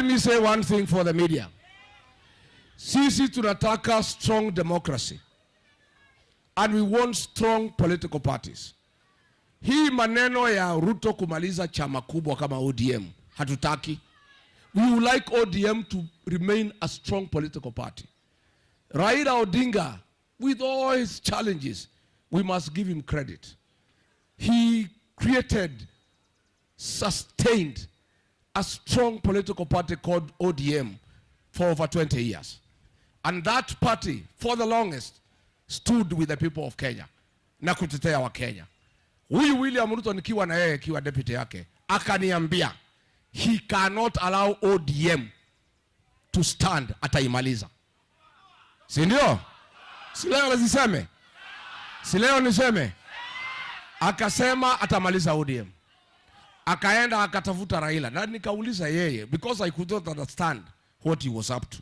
Let me say one thing for the media. Sisi tunataka strong democracy and we want strong political parties. Hii maneno ya Ruto kumaliza chama kubwa kama ODM hatutaki. We would like ODM to remain a strong political party. Raila Odinga, with all his challenges, we must give him credit. He created, sustained a strong political party called ODM for over 20 years. And that party, for the longest, stood with the people of Kenya na kutetea Wakenya. Huyu William Ruto, nikiwa na yeye, akiwa deputy yake, akaniambia he cannot allow ODM to stand, ataimaliza. Si ndio? Si leo niseme? Si leo niseme? Akasema atamaliza ODM. Akaenda akatafuta Raila na nikauliza yeye, because I could not understand what he was up to.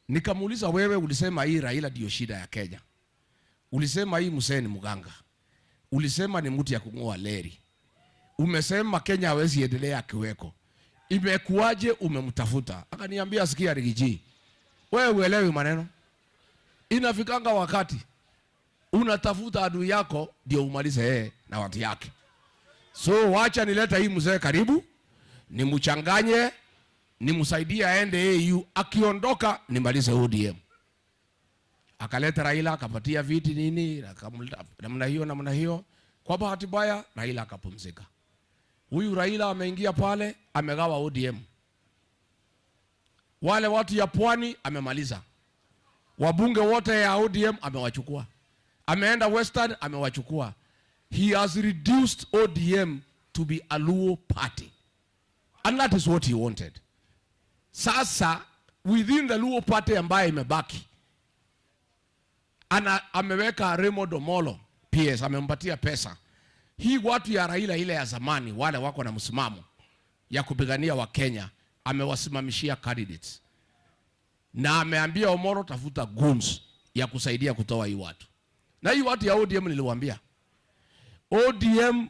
Nikamuuliza, "Wewe ulisema hii Raila ndio shida ya Kenya. Ulisema hii mzee ni mganga. Ulisema ni mtu ya kung'oa reli. Umesema Kenya hawezi endelea akiweko. Imekuwaje umemtafuta?" Akaniambia, "Sikia Riggy G, wewe uelewi maneno. Inafikanga wakati unatafuta adui yako ndio umalize yeye na watu yake. So wacha nileta hii mzee karibu, nimchanganye, nimsaidie aende AU, akiondoka nimalize ODM." Akaleta Raila, akapatia viti nini, namna hiyo namna hiyo. Kwa bahati mbaya Raila akapumzika. Huyu Raila ameingia pale, amegawa ODM. Wale watu ya pwani amemaliza, wabunge wote ya ODM amewachukua, ameenda Western amewachukua. He has reduced ODM to be a Luo party, and that is what he wanted. Sasa within the Luo party ambaye imebaki, ameweka Raymond Omolo PS, amempatia pesa. Hii watu ya Raila ile ya zamani, wale wako na msimamo ya kupigania Wakenya, amewasimamishia candidates na ameambia Omolo, "Tafuta goons ya kusaidia kutoa hii watu." Na hii watu ya ODM, niliwaambia, ODM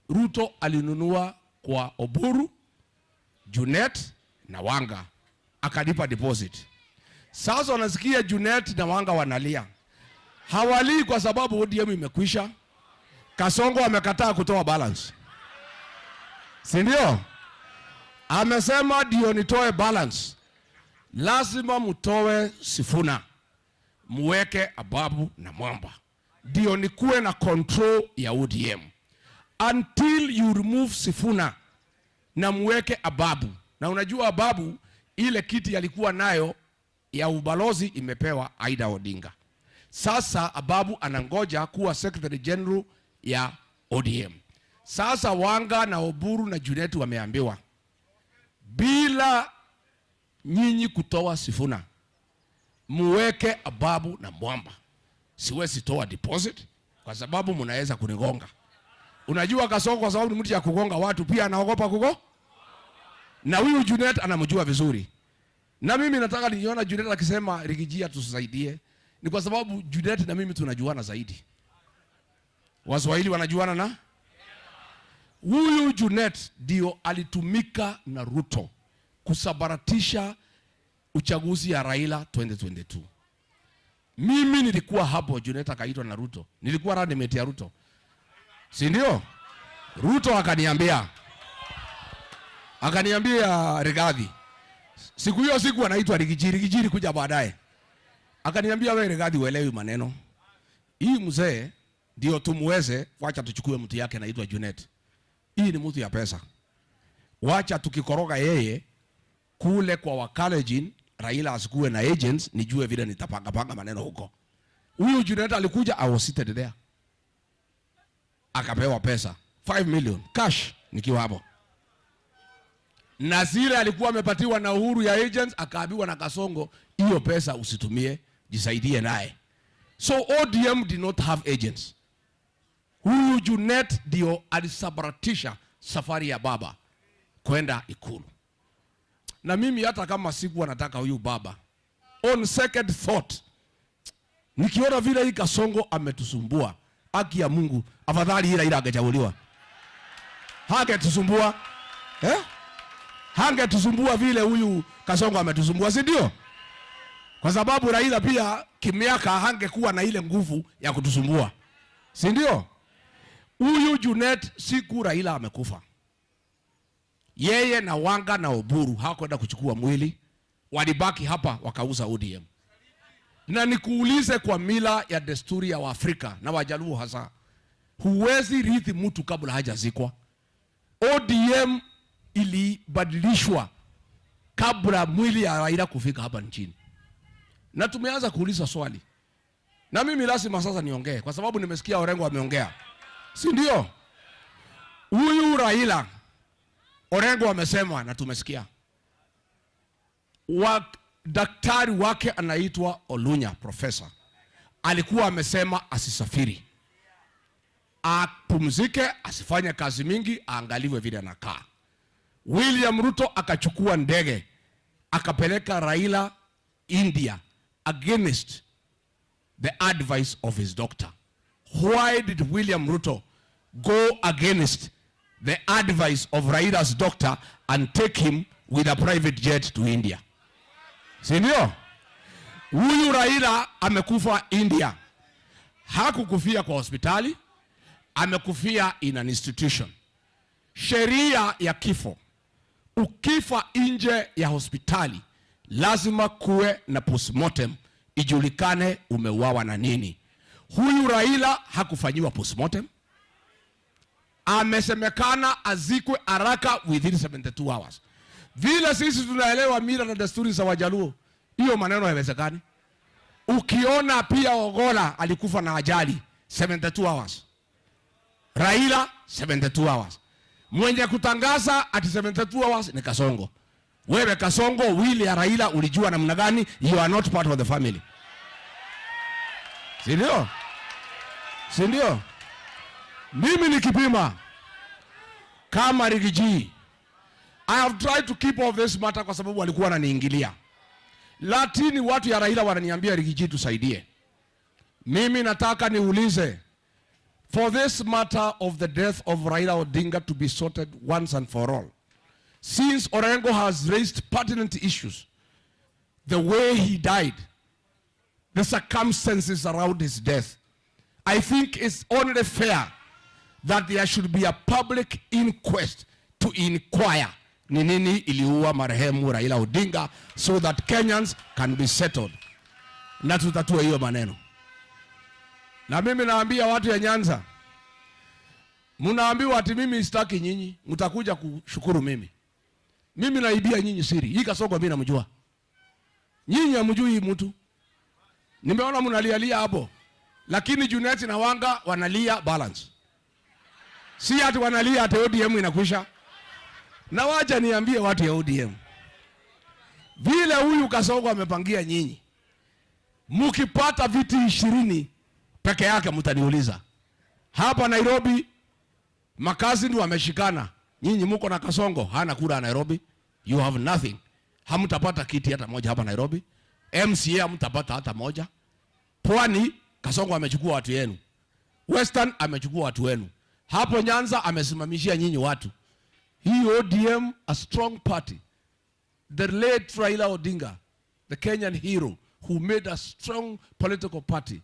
Ruto alinunua kwa Oburu, Junet na Wanga, akalipa deposit. Sasa wanasikia Junet na Wanga wanalia. Hawalii kwa sababu ODM imekwisha. Kasongo amekataa kutoa balance, si ndio? Amesema ndio nitoe balance, lazima mtoe Sifuna, muweke Ababu na Mwamba, ndio nikuwe na control ya ODM. Until you remove Sifuna na muweke Ababu, na unajua Ababu ile kiti alikuwa nayo ya ubalozi imepewa Ida Odinga. Sasa Ababu anangoja kuwa secretary general ya ODM. Sasa Wanga na Oburu na Junet wameambiwa, bila nyinyi kutoa Sifuna muweke Ababu na Mwamba, siwezi toa deposit kwa sababu mnaweza kunigonga. Unajua Kasongo kwa sababu ni mtu ya kugonga watu, pia anaogopa kugo, na huyu Junet anamjua vizuri. Na mimi nataka niona Junet akisema, "Riggy G, tusaidie," ni kwa sababu Junet na mimi tunajuana zaidi. Waswahili wanajuana na huyu Junet ndio alitumika na Ruto kusambaratisha uchaguzi ya Raila 2022. Mimi nilikuwa hapo, Junet akaitwa na Ruto. Nilikuwa running mate ya Ruto, si ndio? Ruto akaniambia, "Rigathi," siku hiyo siku anaitwa Riggy G, Riggy G kuja baadaye. Akaniambia, "Wewe Rigathi, uelewi maneno. Hii mzee ndio tumuweze, wacha tuchukue mtu yake anaitwa Junet. Hii ni mtu ya pesa. Wacha tukikoroga yeye kule kwa Wakalenjin, Raila asikuwe na agents, nijue vile nitapanga panga maneno huko." Huyu Junet alikuja, I was seated there. Akapewa pesa 5 million cash nikiwa hapo. Na zile alikuwa amepatiwa na Uhuru ya agents, akaambiwa na Kasongo, "Hiyo pesa usitumie, jisaidie naye." So ODM did not have agents. Huyu Junet ndio alisambaratisha safari ya baba kwenda Ikulu. Na mimi hata kama sikuwa nataka huyu baba, on second thought, nikiona vile hii Kasongo ametusumbua, haki ya Mungu, afadhali ila angechaguliwa. Hangetusumbua. Eh? Hangetusumbua vile huyu Kasongo ametusumbua, si ndio? Kwa sababu Raila pia kimiaka hangekuwa na ile nguvu ya kutusumbua, si ndio? Huyu Junet, siku Raila amekufa, yeye na Wanga na Oburu hawakwenda kuchukua mwili, walibaki hapa wakauza ODM. Na nikuulize, kwa mila ya desturi ya Waafrika na Wajaluo hasa, huwezi rithi mtu kabla hajazikwa. ODM ilibadilishwa kabla mwili ya Raila kufika hapa nchini, na tumeanza kuuliza swali, na mimi lazima sasa niongee kwa sababu nimesikia Orengo ameongea, si ndio? Huyu Raila, Orengo amesema na tumesikia daktari wake anaitwa Olunya, profesa, alikuwa amesema asisafiri, apumzike, asifanye kazi mingi, aangaliwe vile anakaa. William Ruto akachukua ndege akapeleka Raila India against the advice of his doctor. Why did William Ruto go against the advice of Raila's doctor and take him with a private jet to India? Si ndio? Huyu Raila amekufa India. Hakukufia kwa hospitali, amekufia in an institution. Sheria ya kifo, ukifa nje ya hospitali lazima kuwe na postmortem, ijulikane umeuawa na nini. Huyu Raila hakufanyiwa postmortem, amesemekana azikwe haraka within 72 hours. Vile sisi tunaelewa mila na desturi za Wajaluo, hiyo maneno haiwezekani. Ukiona pia Ogola alikufa na ajali 72 hours, Raila 72 hours. Mwenye kutangaza ati 72 hours ni Kasongo. Wewe Kasongo, will ya Raila ulijua namna gani? You are not part of the family, si ndio? Si ndio? Mimi nikipima kama Riggy G, I have tried to keep off this matter kwa sababu walikuwa wananiingilia, lakini watu ya Raila wananiambia, "Riggy G, tusaidie." Mimi nataka niulize, for this matter of the death of Raila Odinga to be sorted once and for all, since Orengo has raised pertinent issues, the way he died, the circumstances around his death, I think it's only fair that there should be a public inquest to inquire ni nini iliua marehemu Raila Odinga so that Kenyans can be settled, na tutatue hiyo maneno. Na mimi naambia watu ya Nyanza, mnaambiwa ati mimi sitaki nyinyi, mtakuja kushukuru mimi. Mimi naibia nyinyi siri. Hii Kasongo mimi namjua. Nyinyi hamjui mtu. Nimeona mnalialia hapo. Lakini Junet na Wanga wanalia balance. Si ati wanalia ati ODM inakwisha. Na wacha niambie watu ya ODM. Vile huyu Kasongo amepangia nyinyi, mkipata viti 20 peke yake mtaniuliza. Hapa Nairobi makazi ndio wameshikana. Nyinyi muko na Kasongo, hana kura ya Nairobi. You have nothing. Hamtapata kiti hata moja hapa Nairobi. MCA hamtapata hata moja. Pwani Kasongo amechukua watu yenu. Western amechukua watu wenu. Hapo Nyanza amesimamishia nyinyi watu. Hii ODM, a strong party. The late Raila Odinga, the Kenyan hero who made a strong political party,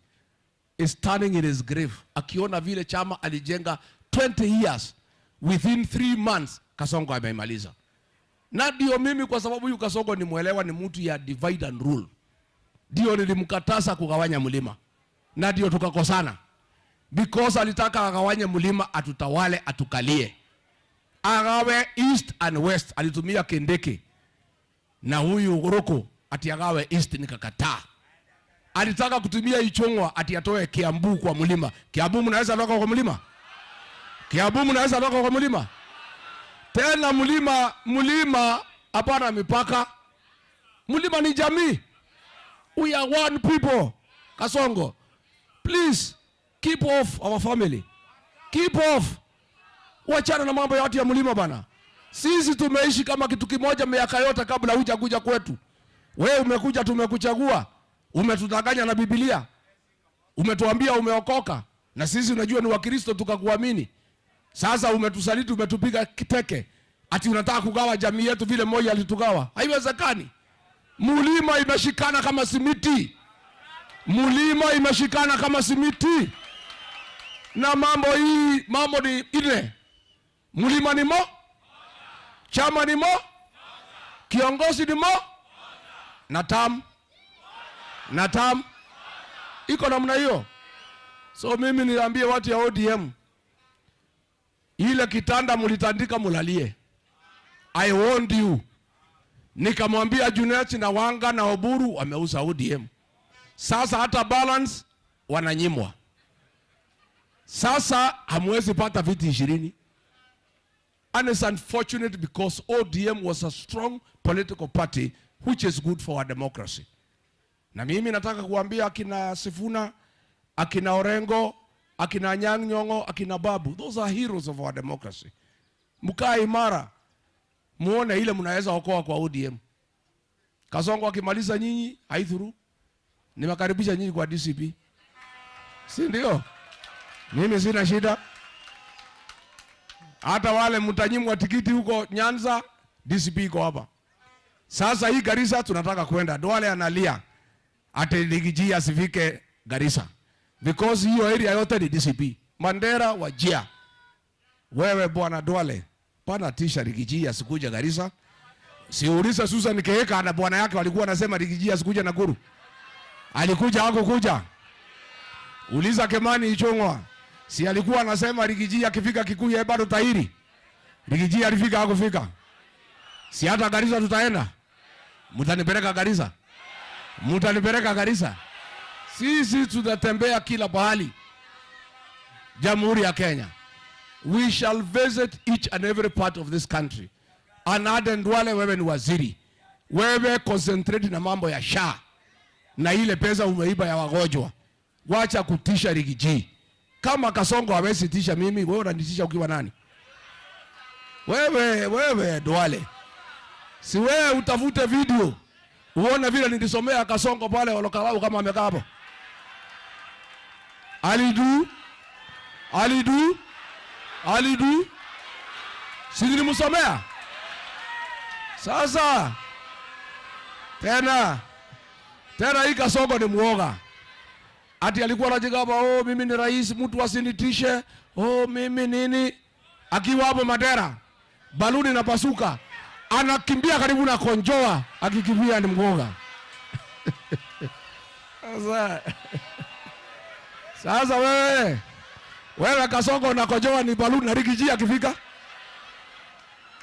is turning in his grave. Akiona vile chama alijenga 20 years, within 3 months Kasongo ameimaliza. Na ndio mimi, kwa sababu huyu Kasongo ni mwelewa, ni mtu ya divide and rule. Ndio nilimkataza kugawanya mlima. Na ndio tukakosana. Because alitaka agawanye mlima, atutawale, atukalie. Agawe east and west, alitumia Kindiki na huyu Ruku ati agawe east, nikakataa. Alitaka kutumia Ichung'wa ati atoe Kiambu kwa mlima. Kiambu mnaweza toka kwa mlima? Kiambu mnaweza toka kwa mlima? Tena mlima, mlima hapana mipaka. Mlima ni jamii. We are one people. Kasongo, please keep off our family. Keep off. Wachana na mambo ya watu ya mlima bana. Sisi tumeishi kama kitu kimoja miaka yote kabla hujakuja kwetu. Wewe umekuja, tumekuchagua. Umetudanganya na Biblia. Umetuambia umeokoka na sisi unajua ni Wakristo tukakuamini. Sasa umetusaliti, umetupiga kiteke. Ati unataka kugawa jamii yetu vile Moi alitugawa? Haiwezekani. Mulima imeshikana kama simiti, mulima imeshikana kama simiti. Na mambo hii, mambo ni ine, mulima ni mo, chama ni mo, kiongozi ni mo, na tam na tam iko namna hiyo. So mimi niambie watu ya ODM, ile kitanda mulitandika mulalie. I warned you. Nikamwambia Junet na Wanga na Oburu wameuza ODM. Sasa hata balance wananyimwa. Sasa hamwezi pata viti 20. And it's unfortunate because ODM was a strong political party which is good for our democracy. Na mimi nataka kuambia akina Sifuna, akina Orengo, akina Anyang' Nyong'o, akina Babu, those are heroes of our democracy. Mkae imara, muone ile mnaweza okoa kwa ODM. Kasongo akimaliza nyinyi, haithuru. Nimekaribisha nyinyi kwa DCP. Si ndio? Mimi sina shida. Hata wale mtanyimwa tikiti huko Nyanza, DCP iko hapa. Sasa hii Garissa tunataka kwenda. Duale analia ati Riggy G asifike Garissa. Because hiyo area yote ni DCP. Mandera, Wajir. Wewe bwana Duale, pana tisha Riggy G asikuja Garissa. Siuliza Susan Kihika na bwana yake walikuwa wanasema Riggy G asikuja Nakuru. Alikuja hakukuja? Uliza Kimani Ichung'wa. Si alikuwa anasema Riggy G akifika Kikuyu yeye bado tahiri. Riggy G alifika hakufika? Si hata Garissa tutaenda? Mtanipeleka Garissa? Mtanipeleka Garissa? Sisi tutatembea kila pahali. Jamhuri ya Kenya. We shall visit each and every part of this country. And Aden Duale, wewe ni waziri. Wewe concentrate na mambo ya SHA na ile pesa umeiba ya wagonjwa. Wacha kutisha Riggy G. Kama Kasongo hawezi tisha mimi, wewe unanitisha ukiwa nani? Wewe Duale. Si wewe utafute video uone vile nilisomea Kasongo pale Ol Kalou kama amekaa hapo. Alidu Alidu Alidu, si nilimsomea? Sasa tena tena hii Kasongo ni muoga. Ati alikuwa anajigamba, "Oh, mimi ni rais, mtu asinitishe. Oh, mimi nini?" Akiwa hapo Mandera, baluni inapasuka, anakimbia karibu na konjoa, akikimbia ni mwoga. Sasa wewe Kasongo unakojoa ni baluni na Riggy G akifika?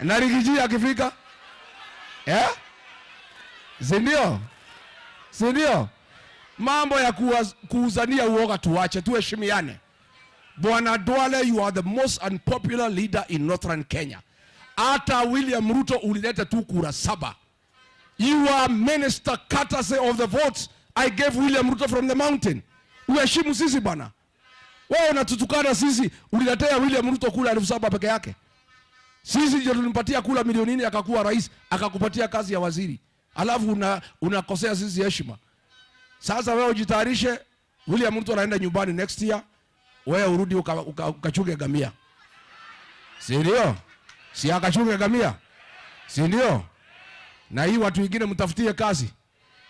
Na Riggy G akifika? Eh? Si ndio? Si ndio? Mambo ya kuuzania uoga tuache, tuheshimiane. Bwana Duale, you are the most unpopular leader in Northern Kenya. Hata William Ruto ulileta tu kura 7. You are minister courtesy of the votes I gave William Ruto from the mountain. Uheshimu sisi bwana. Wewe unatutukana sisi, uliletea William Ruto kura 7,000 peke yake. Sisi ndio tulimpatia kura milioni 4 akakuwa rais, akakupatia kazi ya waziri. Alafu unakosea sisi heshima. Sasa wewe ujitayarishe, William Ruto anaenda nyumbani next year, wewe urudi ukachunge gamia. Si ndio? Si akachunge gamia? Si ndio? Na hii watu wengine mtafutie kazi.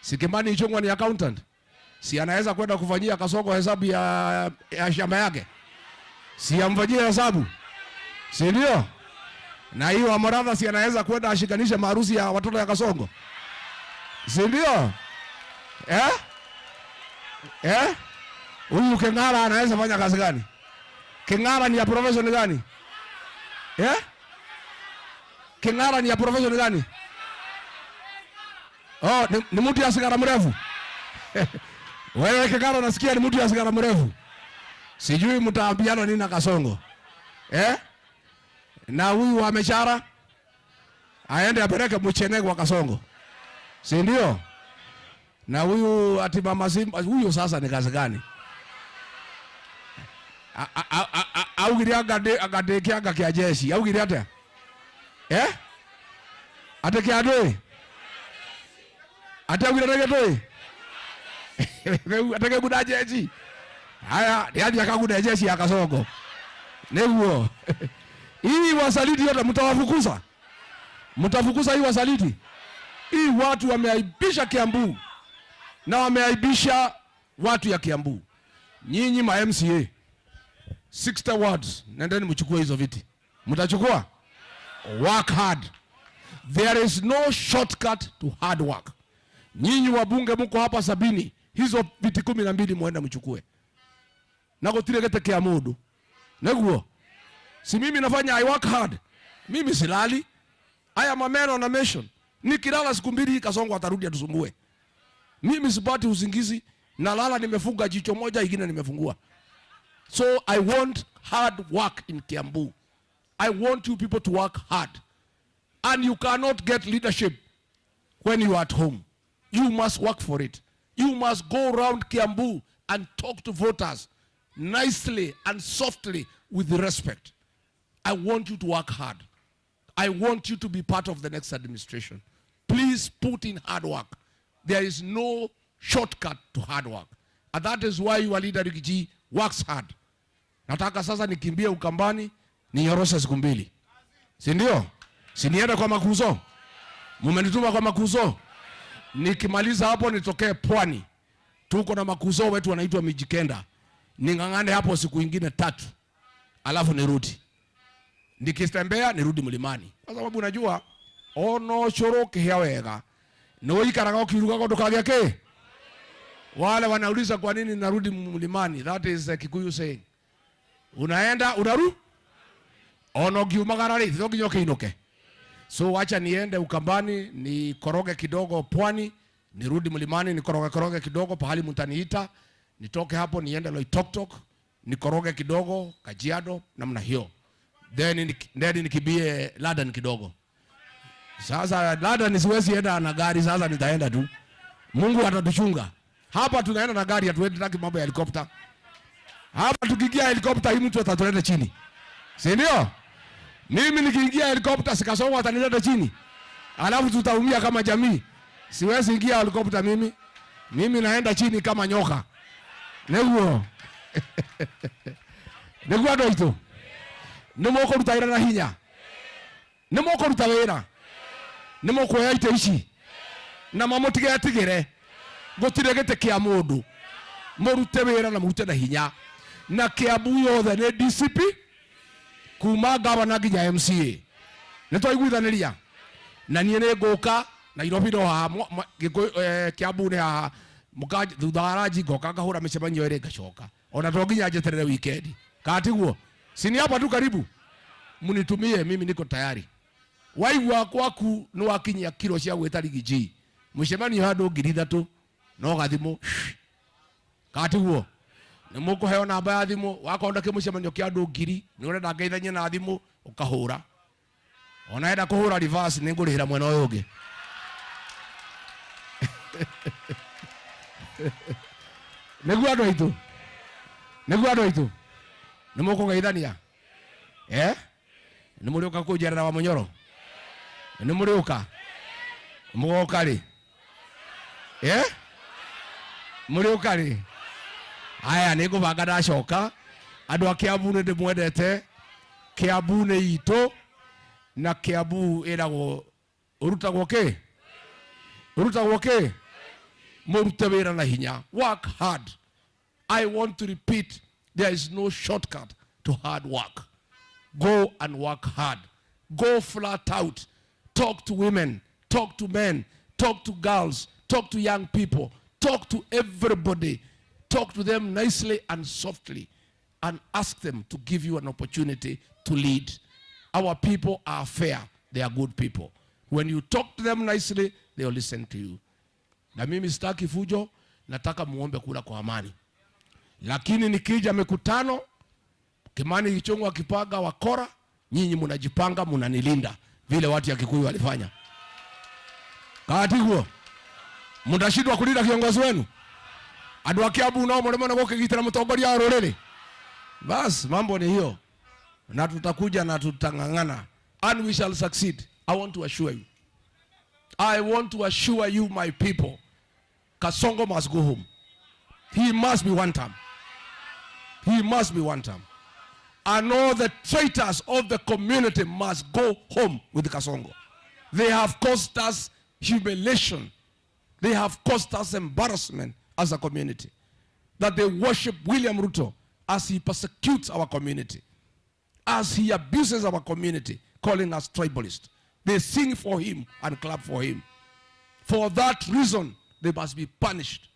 Si Kimani Ichung'wa ni accountant? Si anaweza kwenda kufanyia Kasongo hesabu ya shamba yake? Si amfanyie hesabu? Si ndio? Na hiyo Amoradha si anaweza kwenda ashikanishe maharusi ya watoto ya Kasongo? Si ndio? Eh? Eh? Huyu King'ara anaweza fanya kazi gani? King'ara ni ya profession gani? Eh? King'ara ni ya profession gani? Oh, ni mtu ya sigara mrefu. Wewe King'ara nasikia ni mtu ya sigara mrefu. Sijui mtaambiana nini na Kasongo. Eh? Na huyu wa Mechara aende apeleke mchene kwa Kasongo. Si ndio? Na huyu ati mama Simba, huyu sasa ni kazi gani? Augire agandekianga kia jeshi. Augire atia? Eh? Ate kia ndui? Ate augire ate ndui? Ate keguna jeshi. Haya, ndiathi akaguna jeshi ya Kasongo. Niguo. Hii wasaliti yote mtawafukuza. Mtafukuza hii wasaliti? Hii watu wameaibisha Kiambu na wameaibisha watu ya Kiambu. Nyinyi ma MCA 60 wards, nendeni mchukue hizo viti. Mtachukua? Work hard. There is no shortcut to hard work. Nyinyi wabunge mko hapa 70, hizo viti 12 muende mchukue. Na gutire gete kia mundu. Neguo. Si mimi nafanya, I work hard. Mimi silali. I am a man on a mission. Nikilala siku mbili Kasongo atarudi atusumbue. Mimi sipati usingizi, nalala nimefunga jicho moja, ingine nimefungua. So I want hard work in Kiambu. I want you people to work hard. And you cannot get leadership when you are at home. You must work for it. You must go around Kiambu and talk to voters nicely and softly with respect. I want you to work hard. I want you to be part of the next administration. Please put in hard work. There is no shortcut to hard work. And that is why your leader Riggy G works hard. Nataka sasa nikimbie Ukambani ninyoroshe siku mbili. Si ndio? Si niende kwa makuzo? Mumenituma kwa makuzo? Nikimaliza hapo nitokee Pwani. Tuko na makuzo wetu wanaitwa Mijikenda. Ning'ang'ane hapo siku ingine 3. Alafu nirudi. Nikitembea nirudi mlimani. Kwa sababu unajua ono choro kihia wega. No ikaraga ukiruga ndukagia ki. Wale wanauliza kwa nini narudi mlimani. That is a Kikuyu saying. Unaenda unaru? Ono ngiumagara ri, to nginya ukiinuke. So wacha niende Ukambani, nikoroge kidogo Pwani, nirudi mlimani, nikoroge koroge kidogo pahali mtaniita, nitoke hapo niende Loitoktok, nikoroge kidogo Kajiado namna hiyo. Then nikibie London kidogo. Sasa London siwezi enda na gari, sasa nitaenda tu. Mungu atatuchunga. Hapa tunaenda na gari, hatuendi taki mambo ya helicopter. Hapa tukiingia helicopter hii mtu atatuleta chini. Si ndio? Mimi nikiingia helicopter sikasonga atanileta chini. Alafu tutaumia kama jamii. Siwezi ingia helicopter mimi. Mimi naenda chini kama nyoka. Neguo. Neguo ndo itu. Nĩmũkũruta wĩra na hinya. Nĩmũkũruta wĩra. Nĩmũkuoya itĩ ici. Na mamũtigetigĩre. Gũtirĩ gĩtĩ kĩa mũndũ. Mũrute wĩra na mũrute na hinya. Na Kiambu yothe nĩ DCP kuma gavana nginya MCA. Nĩtwaiguithanĩria. Na niĩ nĩngũka Nairobi no haha, Kiambu nĩ haha. Thutha wa ranji ngoka ngahũra mĩcemanio ĩrĩ ngacoka. Ona to nginya njeterere weekend. Kana tiguo? Si ni hapa tu karibu. Mnitumie, mimi niko tayari. Waigua kwaku ni wakinyia kilo cia gwita Riggy G. Mũcemanio handũ 3,000 no gathimũ. Kana tiguo? Nĩ mũkũheo namba ya thimũ, wakorwo ndakĩ mũcemanio kĩa andũ 1,000, nĩ ũrenda ngeithanie na thimũ, ũkahũra. Ona enda kũhũra reverse nĩ ngũrĩhĩra mwena ũyũ ũngĩ. Nĩguo andũ aitũ. Nĩguo andũ aitũ. Nĩ mũkũgeithania? Nĩ mũrĩũka kũnjerera wa Mũnyoro? Nĩ mũrĩũka? Mũgoka rĩ? Mũrĩũka rĩ? Aya nĩ ngũbanga ndacoka. Andũ a Kiambu nĩ ndĩmwendete. Kiambu nĩ itũ na Kiambu ĩragwo ũrutagwo kĩ? Ũrutagwo kĩ? Mũrute wĩra na hinya. Work hard. I want to repeat, there is no shortcut to hard work. Go and work hard. Go flat out. Talk to women, talk to men, talk to girls, talk to young people, talk to everybody. Talk to them nicely and softly and ask them to give you an opportunity to lead. Our people are fair. They are good people. When you talk to them nicely, they will listen to you. Na mimi sitaki fujo, nataka muombe kura kwa amani. Lakini nikija mikutano, Kimani Ichung'wa akipaga wakora, nyinyi mnajipanga, mnanilinda vile watu ya Kikuyu walifanya. Katiguo. Mtashindwa kulinda kiongozi wenu. Andũ a Kiambu nao mũremwo nĩ gũkĩgitĩra mũtongoria wa rũrĩrĩ. Bas, mambo ni hiyo. Na tutakuja na tutang'ang'ana. And we shall succeed. I want to assure you. I want to assure you, my people, Kasongo must go home. He must be one term. He must be one term. And all the traitors of the community must go home with Kasongo. They have caused us humiliation. They have caused us embarrassment as a community. That they worship William Ruto as he persecutes our community, as he abuses our community, calling us tribalists. They sing for him and clap for him. For that reason, they must be punished.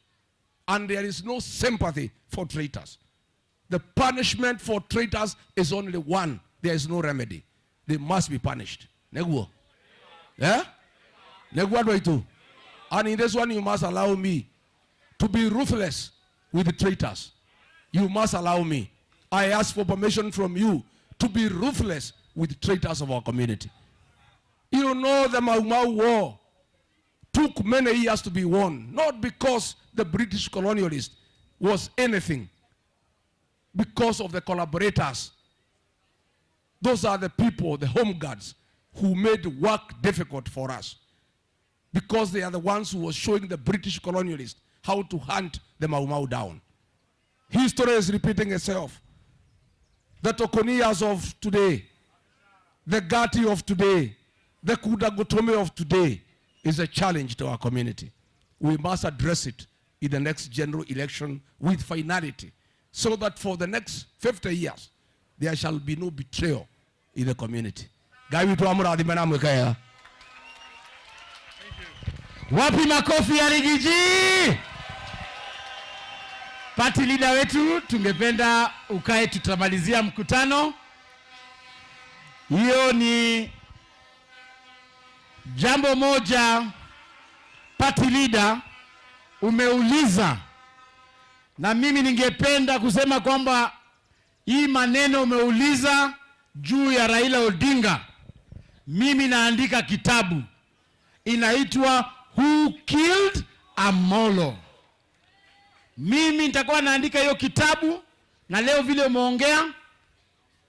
And there is no sympathy for traitors. The punishment for traitors is only one. There is no remedy. They must be punished. Neguo. Yeah? Neguo andũ. And in this one, you must allow me to be ruthless with the traitors. You must allow me. I ask for permission from you to be ruthless with the traitors of our community. You know, the Mau Mau War took many years to be won, not because the British colonialist was anything, because of the collaborators. Those are the people, the home guards, who made work difficult for us, because they are the ones who were showing the British colonialists how to hunt the Mau Mau down. History is repeating itself. The Tokonias of today, the Gati of today, the Kuda of today is a challenge to our community. We must address it in the next general election with finality, so that for the next 50 years, there shall be no betrayal in the community. Ngai witũ amũrathime na amwĩke wega. Wapi makofi ya Riggy G? Party leader wetu, tungependa ukae, tutamalizia mkutano. Hiyo ni jambo moja, party leader, umeuliza, na mimi ningependa kusema kwamba hii maneno umeuliza juu ya Raila Odinga, mimi naandika kitabu inaitwa Who Killed Amolo. Mimi nitakuwa naandika hiyo kitabu, na leo vile umeongea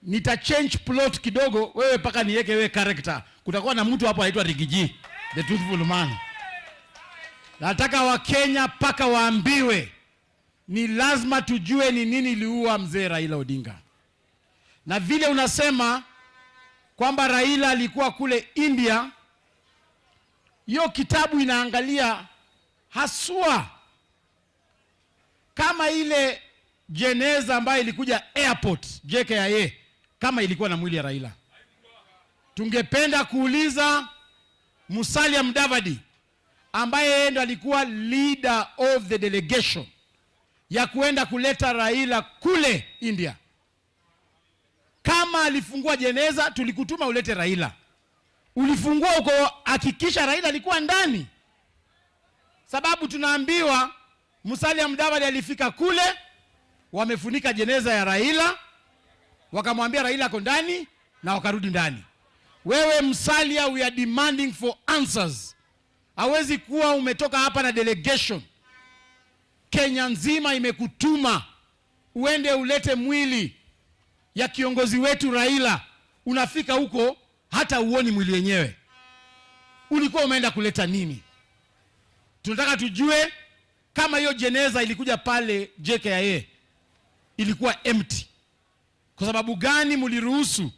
nita change plot kidogo, wewe mpaka niweke wewe character. Kutakuwa na mtu hapo anaitwa Riggy G, the truthful man. Nataka Wakenya mpaka waambiwe ni lazima tujue ni nini iliua mzee Raila Odinga. Na vile unasema kwamba Raila alikuwa kule India, hiyo kitabu inaangalia haswa kama ile jeneza ambayo ilikuja airport JKIA, kama ilikuwa na mwili ya Raila. Tungependa kuuliza Musalia Mudavadi, ambaye yeye ndo alikuwa leader of the delegation ya kuenda kuleta Raila kule India, kama alifungua jeneza, tulikutuma ulete Raila, ulifungua uko, hakikisha Raila alikuwa ndani, sababu tunaambiwa Musalia Mudavadi alifika kule, wamefunika jeneza ya Raila, wakamwambia Raila ako ndani na wakarudi ndani. Wewe Musalia, we are demanding for answers. Hawezi kuwa umetoka hapa na delegation, Kenya nzima imekutuma uende ulete mwili ya kiongozi wetu Raila, unafika huko hata uoni mwili yenyewe. Ulikuwa umeenda kuleta nini? Tunataka tujue kama hiyo jeneza ilikuja pale JKIA ilikuwa empty. Kwa sababu gani mliruhusu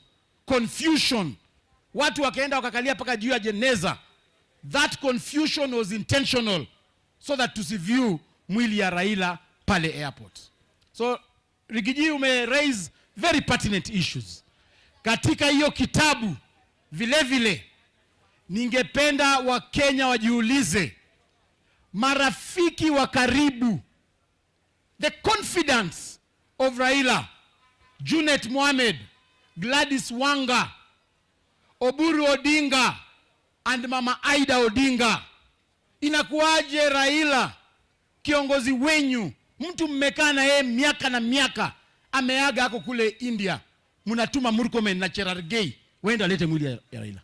confusion? Watu wakaenda wakakalia mpaka juu ya jeneza. That confusion was intentional so that tusiview mwili ya Raila pale airport. So Riggy G, ume raise very pertinent issues katika hiyo kitabu. Vile vile ningependa Wakenya wajiulize, marafiki wa karibu, the confidants of Raila, Junet Mohamed, Gladys Wanga, Oburu Odinga and Mama Ida Odinga. Inakuwaje Raila kiongozi wenyu, mtu mmekaa na yeye miaka na miaka, ameaga ako kule India, mnatuma Murkomen na Cherargei waende alete mwili ya Raila?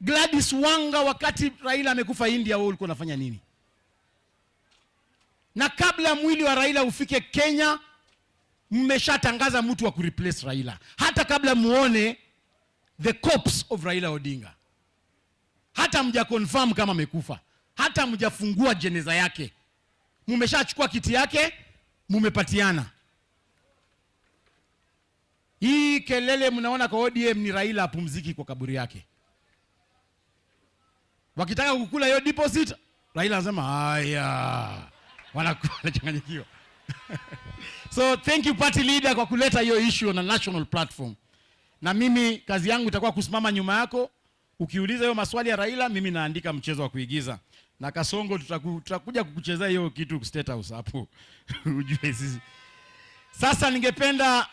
Gladys Wanga, wakati Raila amekufa India, wewe ulikuwa unafanya nini? Na kabla mwili wa Raila ufike Kenya, mmeshatangaza mtu wa kureplace Raila, hata kabla muone the corpse of Raila Odinga, hata mja confirm kama amekufa, hata mjafungua jeneza yake, mumeshachukua kiti yake, mumepatiana. Hii kelele mnaona kwa ODM ni Raila apumziki kwa kaburi yake. Wakitaka kukula hiyo deposit, Raila anasema haya, wanachanganyikiwa. So thank you, party leader, kwa kuleta hiyo issue on a national platform. Na mimi kazi yangu itakuwa kusimama nyuma yako. Ukiuliza hiyo maswali ya Raila, mimi naandika mchezo wa kuigiza. Na Kasongo, tutakuja kukuchezea hiyo kitu State House hapo. Ujue sisi. Sasa ningependa